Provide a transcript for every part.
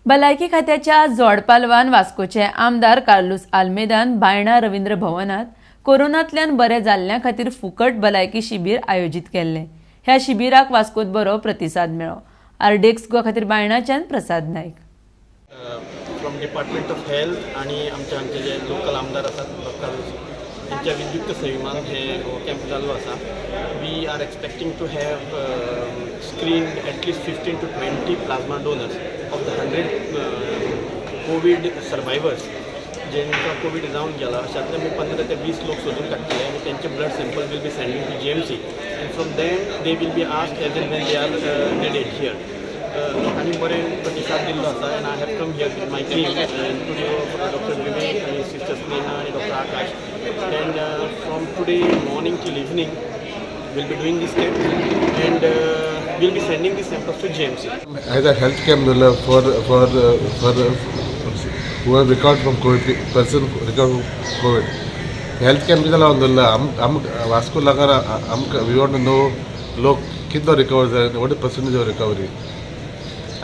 भलायकी खात्याच्या जोडपालवान वास्कोचे आमदार कार्लूस आल्मेदान बायणा रवींद्र भवनात कोरोनांतल्यान बरे जाल्ल्या खातीर फुकट भलायकी शिबीर आयोजीत केल्लें. ह्या शिबिराक वास्कोत बरो प्रतिसाद मेळ्ळो. आरडीएक्स गोवा खातीर बायणाच्यान Prasad Naik. From department of health आणि आमचे हांगचे जे लोकल आमदार आसात कार्लूस, तेंच्या विद्युक्त संयमान हे कॅम्प चालू आसा. We are expecting to have screen at least 15 to 20 plasma donors of the 100 COVID survivors. जेंकां कोवीड जावन गेला, अशांतले आमी 15 ते 20 लोक सोदून काडटले आनी तेंचे blood sample will be sending to GMC and from them they will be asked as and when they are needed here. लोकांनी बरे प्रतिसाद दिल्लो आसा and I have come here with my team, including Doctor Vivek आनी sister Sneha आनी doctor Akash, and from today morning till evening we'll be doing this camp and we'll be sending these samples to GMC. As a health camp for who have recovered from COVID, person recovered from COVID. Health camp जाला दवरला आम वास्को लागणार. आमकां we want to know लोक कितलो recover जाले, what is percentage of recovery.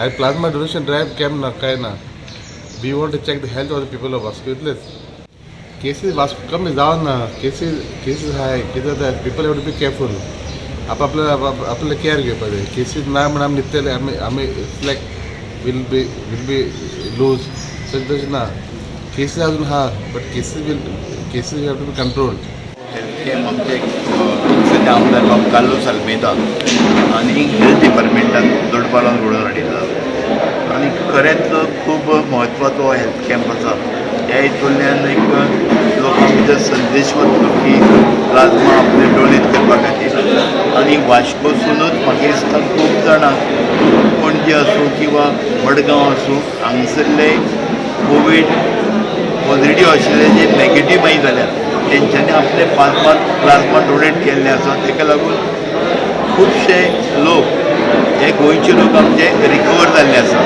आनी plasma donation drive camp ना काय ना, we want to check the health of the people of Vasco. इतलेच. केसीस वास्को कमी जावन ना, केसीस हाय. कितें जाता, people have to be careful. आपापल्या आपले केअर घेवपाक जाय. केसीस ना म्हण आमी न्हिदतले, आमी it's like will be loose. तशें ना, केसीस अजून आहा, but cases have to be control. Health camp आमचे सद्या आमदार बाब कार्लोस आल्मेदा आनी हेल्थ डिपार्टमेंटान जोडपालवान घडोवन हाडिल्लो आनी खरेंच खूब म्हत्वाचो हेल्थ कॅम्प आसा. ह्या हितूंतल्यान एक लोकां भितर संदेश वतलो की प्लाझ्मा आपले डोनेट करपा खातीर. आनी वास्कोसुनूच म्हाका दिसता खूब जाणां, पणजे आसूं किंवा मडगांव आसूं, हांगसरले कोवीड पॉझिटीव आशिल्ले जे नेगेटीव मागीर जाल्यात, तेंच्यांनी आपले प्लाझ्मा डोनेट केल्ले आसा. ताका लागून खुबशे लोक हे गोंयचे लोक आमचे रिकवर जाल्ले आसा.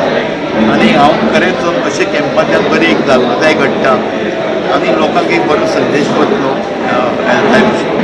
आनी हांव खरेंच अशे कॅम्पांतल्यान बरी एक जागृताय घडटा आनी लोकांक एक बरो संदेश वतलो हेल्था विशीं.